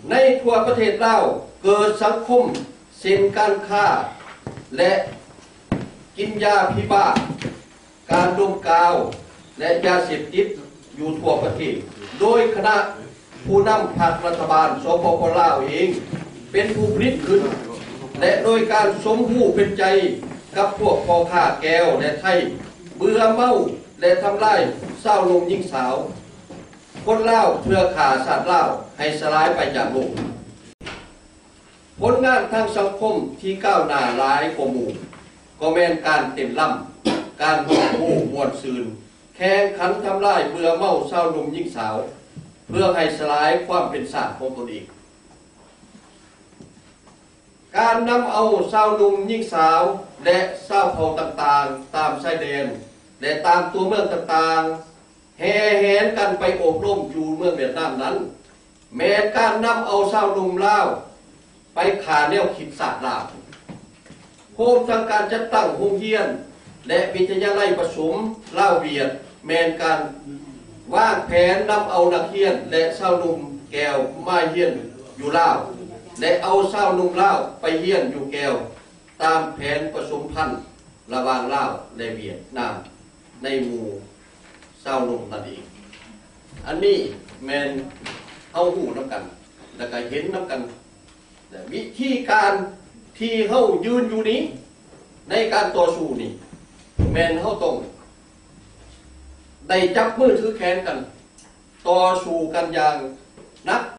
ໃນທົ່ວປະເທດລາວ ເກີດສັງຄົມເຊັ່ນການຄ້າ ແລະ ກິນຢາພິບາກ, ການດົມກາວ ແລະ ຢາເສບຕິດຢູ່ທົ່ວປະເທດ, ໂດຍຄະນະຜູ້ນຳພັກລັດຖະບານ ສປປ ລາວ ເອງ ເປັນຜູ້ຜະລິດຂຶ້ນ ແລະ ໂດຍການສົມຮູ້ເປັນໃຈກັບພວກພໍ່ຄ້າແກ້ວ ແລະ ໄທ ເບື່ອເມົາ ແລະ ທຳລາຍຊາວໜຸ່ມຍິງສາວ ຄົນລາວ ເພື່ອຂ້າຊາດລາວໃຫ້ສະຫຼາຍໄປຈາກໂລກ. ຜົນງານທາງສັງຄົມທີ່ກ້າວໜ້າຫຼາຍກວ່າໝູ່ ກໍແມ່ນການເຕັ້ນລຳ, ການຮ້ອງໂຮມ່ວນຊື່ນ, ແຂ່ງຂັນທຳລາຍເບື່ອເມົາຊາວໜຸ່ມຍິງສາວ ເພື່ອໃຫ້ສະຫຼາຍຄວາມເປັນຊາດຂອງຕົນເອງ. ການນຳເອົາຊາວໜຸ່ມຍິງສາວ ແລະ ຊາວເຜົ່າຕ່າງໆ ຕາມຊາຍແດນ ແລະ ຕາມຕົວເມືອງຕ່າງໆ ແຫ່ແຫນກັນໄປອົບຮົມຢູ່ເມືອງຫວຽດນາມນັ້ນ ແມ່ນການນຳເອົາຊາວໜຸ່ມລາວໄປຂ້າແນວຄິດຊາດລາວ. ໂຮມທັງການຈັດຕັ້ງໂຮງຮຽນ ແລະ ວິທະຍາໄລປະສົມລາວຫວຽດ ແມ່ນການວາງແຜນນຳເອົານັກຮຽນ ແລະ ຊາວໜຸ່ມແກ້ວມາຮຽນຢູ່ລາວ ແລະ ເອົາຊາວໜຸ່ມລາວໄປຮຽນຢູ່ແກ້ວ ຕາມແຜນປະສົມພັນລະຫວ່າງລາວ ແລະ ຫວຽດນາມ ໃນໝູ່ຊາວໜຸ່ມນັ້ນເອງ. ອັນນີ້ແມ່ນເຮົາຮູ້ນຳກັນ ແລະ ກະເຫັນນຳກັນ ແລະ ວິທີການທີ່ເຮົາຢືນຢູ່ນີ້ ໃນການຕໍ່ສູ້ນີ້ ແມ່ນເຮົາຕ້ອງໄດ້ຈັບມືຖືແຂນກັນ ຕໍ່ສູ້ກັນຢ່າງໜັກ